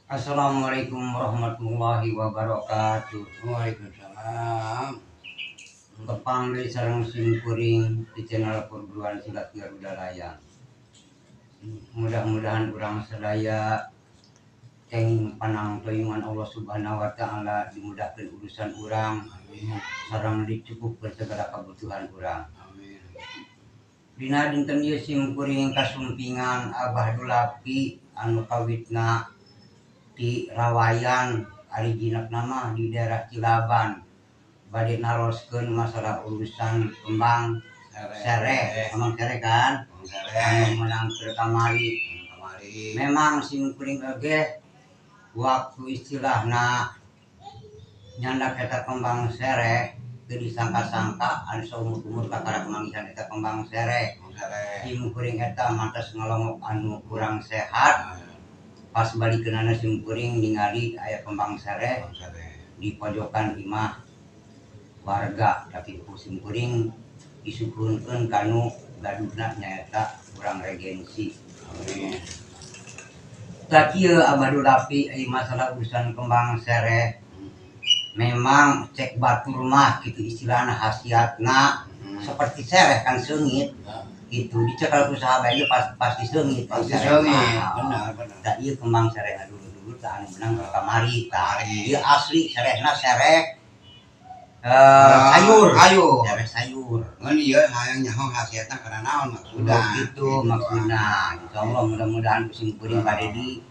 Assalamualaikum warahmatullahi wabarakatuh. Waalaikumsalam. Tepang deui sareng simkuring di channel Perguruan Silat Garuda Layang. Mudah-mudahan urang sadaya kenging panangtoyungan Allah Subhanahu wa Taala, dimudahkan urusan urang Amin. Sareng dicukupkan segala kebutuhan urang. Amin. Dina dinten ieu simkuring kasumpingan Abah Dulapi anu kawitna di Rawayan, ari jinakna mah di daerah Cilaban, bade naroskeun masalah urusan kembang sereh, kembang sereh kan Sereh. Anu menang keur kamari. Kamari. Memang simkuring oge waktu istilahna nyandak eta kembang sereh teu disangka-sangka anu saumur-umur kakara kemanggihan eta kembang sereh. Sereh. Simkuring eta mantas ngalongok anu kurang sehat, pas balikeunana simkuring ningali aya kembang sereh Sereh. Di pojokan imah warga, tapi ku simkuring disuhunkeun kanu gaduhna, nyaeta urang regensi. Amin. Tah, kieu Abah Dulapi, ai masalah urusan kembang sereh memang cek batur mah gitu istilahna khasiatna seperti sereh kan seungit gitu, dicekal ku sahabat ieu pas pasti seungit. Pasti sereh seungit. mah. Benar, benar. Tah, ieu kembang sereh dulu-dulu tah anu menang ke kamari tah. Kamari. Ieu asli serehna sereh sayur. Sayur. Sereh sayur. Ngan ieu hayang nyaho khasiatna kana naon maksudna. Gitu maksudna. Insyaallah mudah-mudahan ku simkuring bade di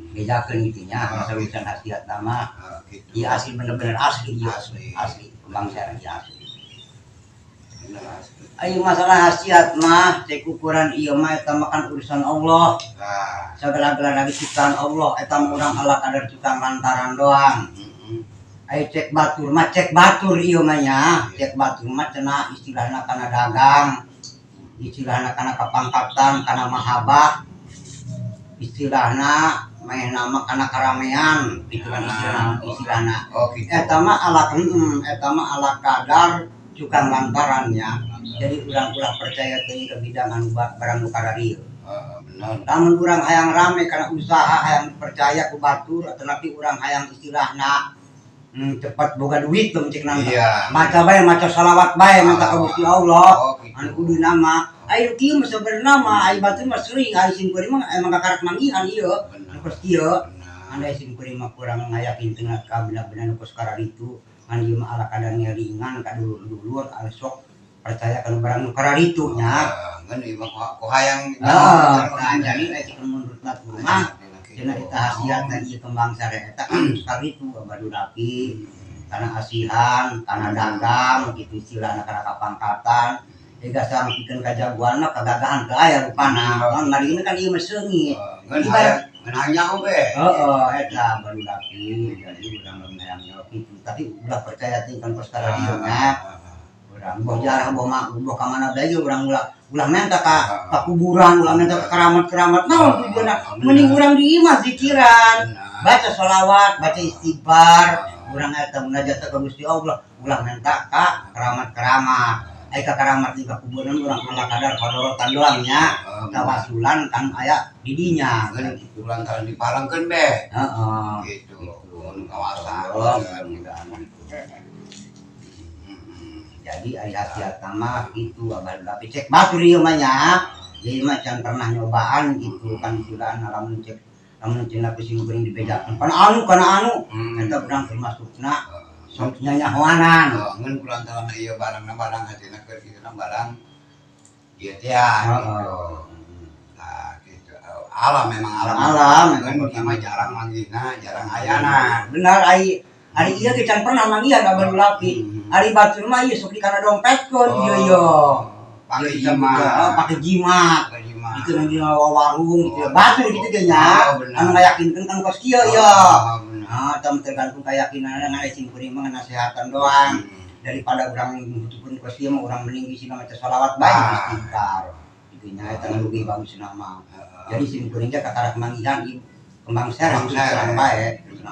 bejakeun gitu nya masalah urusan khasiat mah. Ah, gitu. Ieu asli, bener-bener asli ieu. Asli. Asli kembang sereh ieu asli. Bener asli. Ayo, masalah khasiat mah cek ukuran ieu mah eta mah kan urusan Allah. Segala-gala lagi ciptaan Allah, eta mah urang ala kadar cukang lantaran doang. Ayo, cek batur mah, cek batur ieu mah nya, cek batur mah cenah istilahna kana dagang, istilahna kana kapangkatan, kana mahabah, istilahna main nama kana karamean gitu kan istilahna istilahna. Oh, gitu. Eta mah ala eta mah ala kadar cukang lantarannya. Jadi urang ulah percaya teuing ke bidang anu barang nu kararieu. Ah, benar. Lamun urang hayang rame karena usaha, hayang percaya ku batur, atau nanti urang hayang istilahna cepat boga duit tuh cek nanta. Maca bae, maca salawat bae, minta ka Gusti Allah. Oh, gitu. Anu kudu nama. Ayo kieu mah sebenarnya mah ai batur mah sering, ai sim kuring mah emang kakarak manggihan ieu. Nu kos kieu. Andai sim kuring mah kurang ngayakinkeun ka bener-bener nu kos kararitu. Ngan ieu mah ala kadar ngelingan ka dulur-dulur anu sok percaya kana barang nu kararitu nya. Ah, ngan ieu mah ku hayang. Ah, nah, jadi aya cek menurut batur mah cenah eta khasiatna ieu kembang sereh eta kan kararitu, Abah Dulapi, karena asihan, karena dagang gitu istilahna, karena kapangkatan. Ega sampikeun kajagoan mah, kagagahan teu aya rupana. Mun marina kan ieu mah seungit. Ngan hayang, ngan hayang nyaho be. Heeh, eta Abah Dulapi, jadi urang lamun hayang nyaho kitu, tapi ulah percaya teuing kan kos kararieu nya. Urang boh jarah, boh mah boh ka mana bae ge urang ulah ulah menta ka kuburan, ulah menta ka keramat-keramat. Naon tujuanna? Mending urang di imah zikiran, baca sholawat, baca istighfar, urang eta munajat ka Gusti Allah, ulah menta ka keramat-keramat. Ai ka keramat di ka kuburan urang ala kadar hadorotan doang nya, tawasulan kan aya di dinya. Ngan lantaran diparengkeun be. Heeh. Gitu. Mun kawasan. Allah mudah-mudahan gitu. Jadi ari khasiat mah gitu, Abah Dulapi, cek batur ieu mah nya. Jadi mah can pernah nyobaan gitu kan istilahna, lamun cek lamun cenah ku sim kuring dibejakeun kana anu kana anu eta urang termasukna sok nyanyahoanan. Oh, ngan kulantaran ieu barangna barang hasilna keur kitu barang ieu teh ya, gitu. Nah, gitu. Alam memang alam. Alam. Ngan ieu mah jarang manggihna, jarang ayana. Benar, ai ari ieu ge can pernah manggihan Abah Dulapi. Ari batur mah ieu sok dikana dompetkeun ieu ieu. Pakai Ieu jimat. Oh, pakai jimat. Pakai jimat. Itu nang dina warung gitu ya. Batur gitu ge nya. Oh, benar. Anu ngayakinkeun kan kos kieu ya. Oh, benar. Ah, tah tergantung keyakinan, ngan sim kuring mah nasehatan doang. Daripada urang pun kos kieu mah urang mending bisi maca sholawat bae, istighfar. Gitu nya, eta nu leuwih bagus nama. Jadi sim kuring teh kakarak manggihan ieu kembang sereh Kembang sereh. terang bae.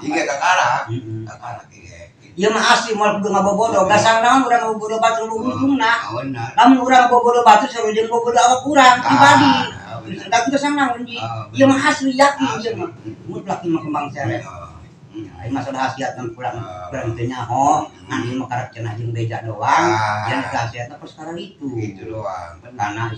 Ieu kakarak. Heeh. Kakarak ieu gitu. Ieu mah asli moal kudu ngabobodo. Dasar naon urang ngabobodo batur ujungna. Ah, benar. Lamun urang ngabobodo batur sarua jeung bobodo awak urang pribadi. Ah, benar. Da kitu sang naon ji. Ah, Ieu mah asli yakin ieu Asli. Mah. Mutlak ieu mah kembang sereh. Ieu masalah khasiat mah kurang kurang teu nyaho, ngan ieu mah karek cenah jeung beja doang. Yang khasiatna perkara itu. Itu doang. Benar.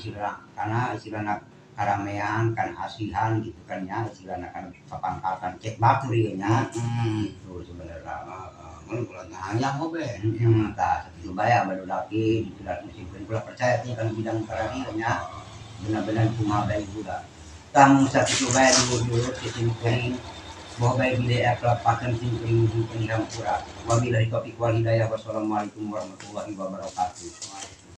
Karena istilahna karamean kan asihan gitu kan ya, istilahna kan kapangkatan cek batur ieu nya. Itu sebenarnya. Mun kula nanya kok be. Tah sakitu bae baru laki tidak mesti kula percaya teh kan bidang peradilan nya benar-benar kumaha bae budak. Tah mung sakitu bae dulur-dulur ti simkuring bahwa bae bilih aya kalepatan simkuring nyuhunkeun hampura. Wabillahi taufiq wal hidayah. Wassalamualaikum warahmatullahi wabarakatuh.